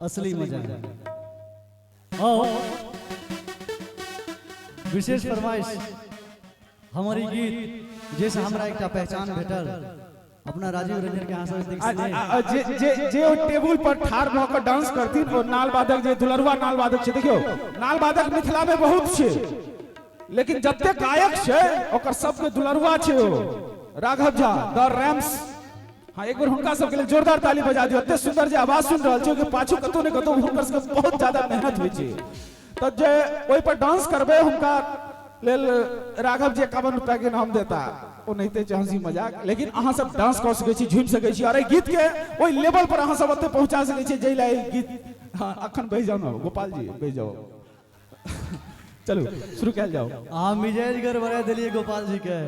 असली मजा। और विशेष फरमाइश हमर ई गीत जैसे हमरा एकटा पहचान भेटल अपना राजीव रंजन के अहाँ सब देख जे जे जे ओ टेबुल पर ठाढ़ भऽ कऽ डांस करथिन ओ नाल वादक, जे दुलरुआ नाल वादक छै। देखियौ, नाल वादक मिथिला में बहुत छै, लेकिन जते गायक छै ओकर सबके दुलरुआ छै ओ राघव झा द रैम्स। हाँ, एक बेर हुनका सबके लेल जोरदार ताली बजा दियौ। एते सुंदर जे आवाज सुन रहल छै, ओहिके पाछू कतौ ने कतौ हुनकर सबके बहुत ज्यादा मेहनत होइ छै। तऽ जे ओहि पर डांस करबै हुनका लेल राघव जी 51 रुपया के इनाम देता। ओनाहिते छै हंसी मजाक, लेकिन अहाँ सब डांस कऽ सकै छी, झूमि सकै छी और एहि गीत के ओहि लेवल पर अहाँ सब ओते पहुंचा सकै छी जाहि लए ई गीत। हाँ, अखन बहि जाउ ने गोपाल जी, बहि जाउ, चलू शुरू कयल जाउ। अहाँ मिजाज गड़बड़ा देलियै गोपाल जी के।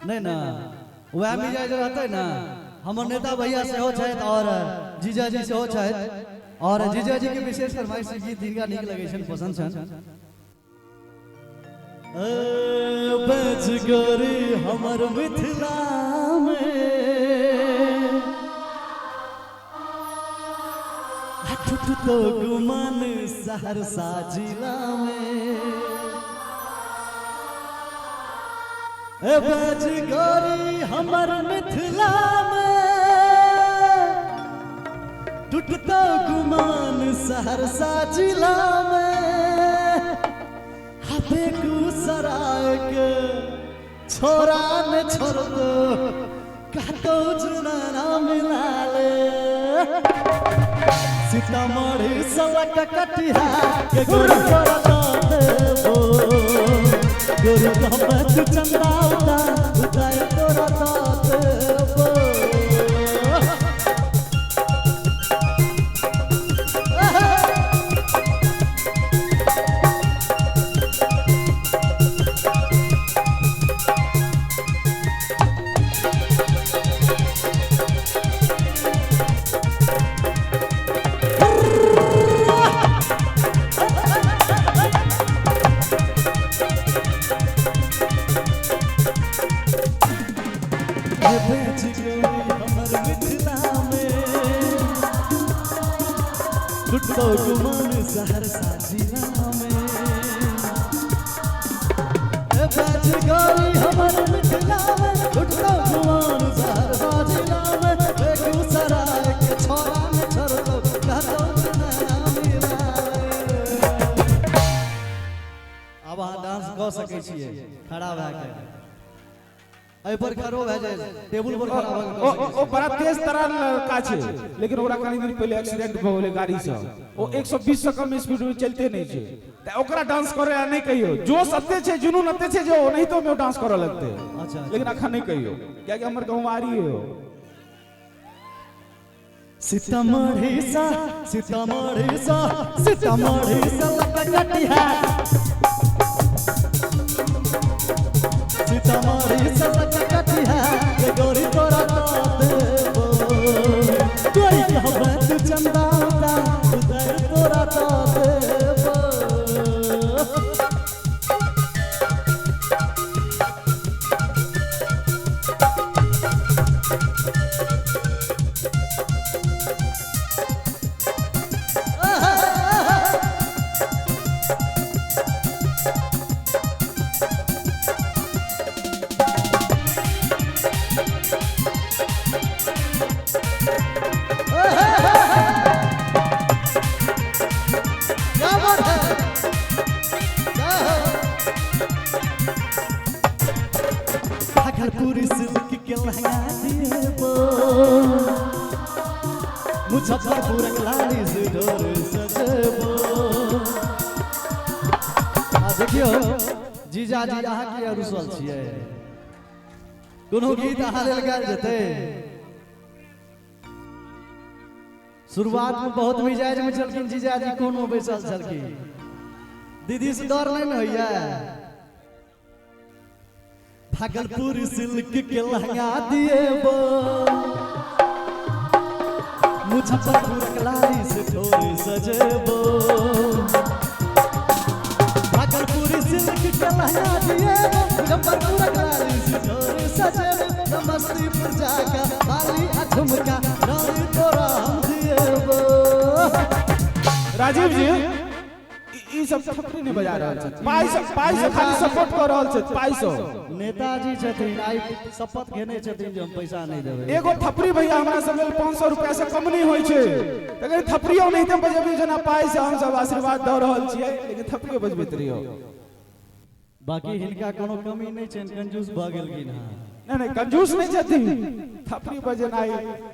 नहीं ना, वएह मिजाज रहतै ना। हमर नेता भैया सेहो छथि और जीजाजी सेहो छथि, और जीजाजी के विशेष फरमाइश गीत हिनका नीक लगै छनि, पसंद छनि। बेच गोरी हमर मिथिला में तो गुमान सहरसा जिला में, ए बेच गोरी हमर मिथिला में टूटतो गुमान सहरसा जिला में, बेगूसराय के छोरा ने छोड़ दो कतो जुना मिला ले, सीतामढ़ी सलक कटिहार के गोरी तोरा देबो, गोरी कहबे तू चंदा उतार उतार तोरा देबो। टुटतो गुमान सहरसा जिला में, ए बेच गोरी हमर मिथिला में टुटतो गुमान सहरसा जिला में, बेगूसराय के छोरा ने छोड़तो कतो ना मिला। अब अहाँ डांस कऽ सकै छियै खड़ा भए के, एहि पर खड़ो भए जाय, टेबुल पर खड़ा भए ओ ओ बड़ा तेज तरार लड़का छै, लेकिन ओकरा कनी दिन पहिले एक्सीडेंट भऽ गेलै गाड़ी से, ओ 120 से कम स्पीड में चलते नहीं छै, तऽ ओकरा डांस करे ला नहीं कहियो। जोश एते छै, जुनून एते छै जे ओनाहितो में डांस करऽ लगतै। अच्छा। लेकिन अखन नहीं कहियो, कियाकि हमर गंवारी है। सीतामढ़ी सा, सीतामढ़ी सा, सीतामढ़ी सा कटिहार, सीतामढ़ी सा कटिहार के गोरी तोरा देबो, गोरी कहबे तू चंदा उधर तोरा देबो। क्या बात है, क्या हो? भागलपुर सिल्क के लहंगा देबो, मुजफ्फरपुर के लाली से डोर सजेबो। आ देखियो जीजाजी, अहाँ किया रुसल छियै? कोनो गीत अहाँ लेल गायल जेतै? शुरुआत में बहुत मिजाज में छलखिन जीजाजी, कोनो बैसल छलखिन। दीदी से डर नहीं ने होइया? भागलपुर सिल्क के लहंगा दिएबो, मुजफ्फरपुर के लाली से ठोर सजेबो, भागलपुर सिल्क के लहंगा दिएबो, मुजफ्फरपुर के लाली से ठोर सजेबो, समस्तीपुर जाकर बाली आ झुमका रानी तोरा हम। दिएबो। राजीव जी, ई सब थपड़ी नहि बजा रहल छथि, पाइ से, पाइ से खाली सपोर्ट कऽ रहल छथि, पाइ से। नेताजी छथिन, आइ शपथ घेने छथिन जे हम पैसा नहि देबै। एगो थपड़ी भैया हमरा सब लेल 500 रुपया से कम नहि होइ छै, तकर थपड़ियो नहि तऽ बजबियौ जेना पाइ से हम सब आशीर्वाद दऽ रहल छियै, लेकिन थपड़ियो बजबैत रहियौ। बाकी हिनका कोनो कमी नहि छनि, कंजूस भऽ गेलखिन हँ। नहीं नहीं, कंजूस नहीं छथिन, थपड़ी बजेनाइ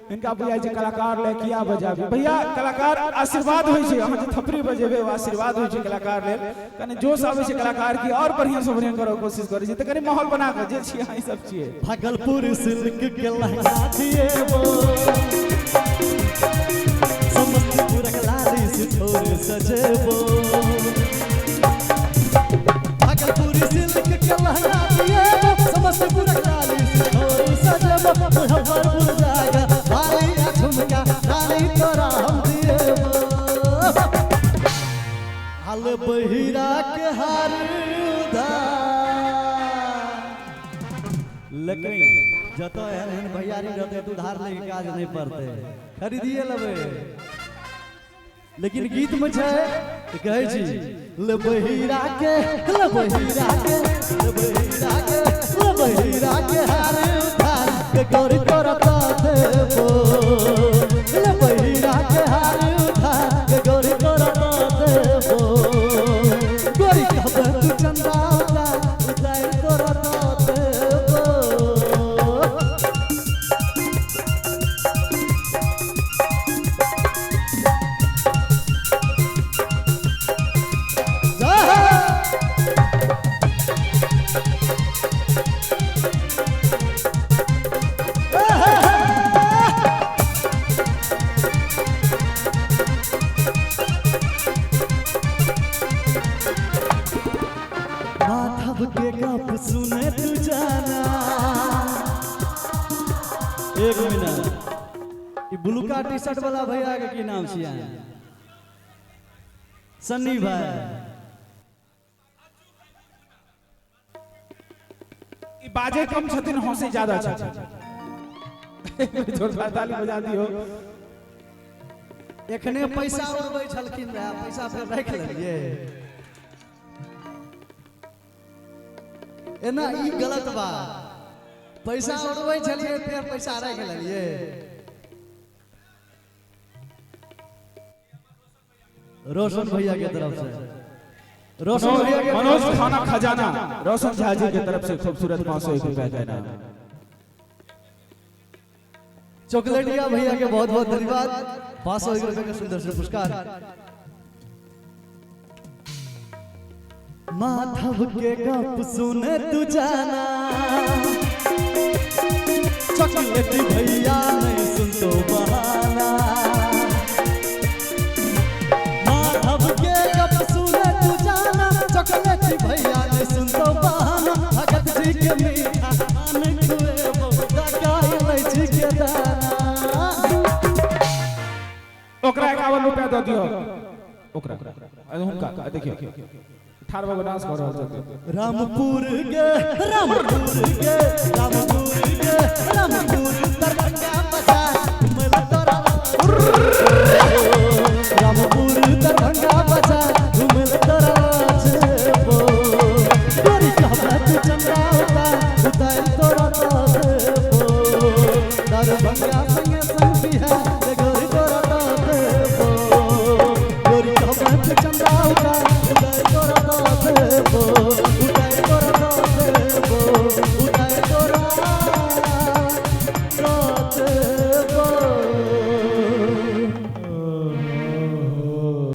हिनका बुझाइ छै कलाकार ले किया बजाबी। भैया कलाकार आशीर्वाद होइ छै, अहाँ जे थपड़ी बजेबै ओ आशीर्वाद होइ छै कलाकार लेल, कनि जोश आबै छै कलाकार की और बढ़िया से बढ़िया करऽ के कोशिश करै छै, तऽ कनि माहौल बना कऽ जे छियै अहाँ ई सब छियै। भागलपुर सिल्क के लहंगा दिएबो, समस्तीपुरक लाली सिठोर सजेबो। भागलपुर सिल्क के लहंगा दिएबो, समस्तीपुरक लाली सिठोर सजेबो। मुजफ्फरपुर जागा भारी आ झुमका रानी तोरा हम दिएबो। हाल बहिरा के हार उधार, लेकिन जतऽ एहन एहन भैयारी रहतै तऽ उधार लैके काज नहि पड़तै, खरीदिए लेबै। लेकिन गीत में छै तऽ कहै छी ले बहिरा के, ले बहिरा के, ले बहिरा के, ले बहिरा के हार उधार के गोरी तोरा तऽ देबो। ले बहिरा के हार उधार के गोरी तोरा तऽ देबो। गोरी कहबै तू चंदा उतार, उतारि तोरा तऽ देबो। जय हो। माधव के गप सुने तू जाना। एक मिनट, ई ब्लूका टी शर्ट वाला भैया के की नाम छियै? सन्नी भाई। ई बाजे कम छथिन, हंसे ज्यादा छथिन। जोरदार ताली बजा दियौ। एखने पैसा उड़बै छलखिन रहे, पैसा फेर राखि लेलियै। एना ई गलत बात, पैसा उड़बै छलियै फेर पैसा राखि लेलियै। रोशन भैया के तरफ से, रोशन भैया के मनोज खाना खजाना रोशन झा जी के तरफ से खूबसूरत 501 रुपया का इनाम। चॉकलेटिया भैया के बहुत बहुत धन्यवाद, 501 रुपए का सुंदर से पुरस्कार। माधव के गप सुने तू जाना, चॉकलेट भैया नहीं सुन तो बहाना। माधव के गप सुने तू जाना, चॉकलेट भैया नहीं सुन तो बहाना। भगत जी के मीठा पान खुएबो, काका इलायची के दाना। ओकरा 51 रुपया दऽ दियौ ओकरा, हुनका देखियौ ठाढ़ भऽ कऽ डांस कऽ रहल छथिन। रामपुर गे, रामपुर गे, रामपुर गे, रामपुर दरभंगा बाजार।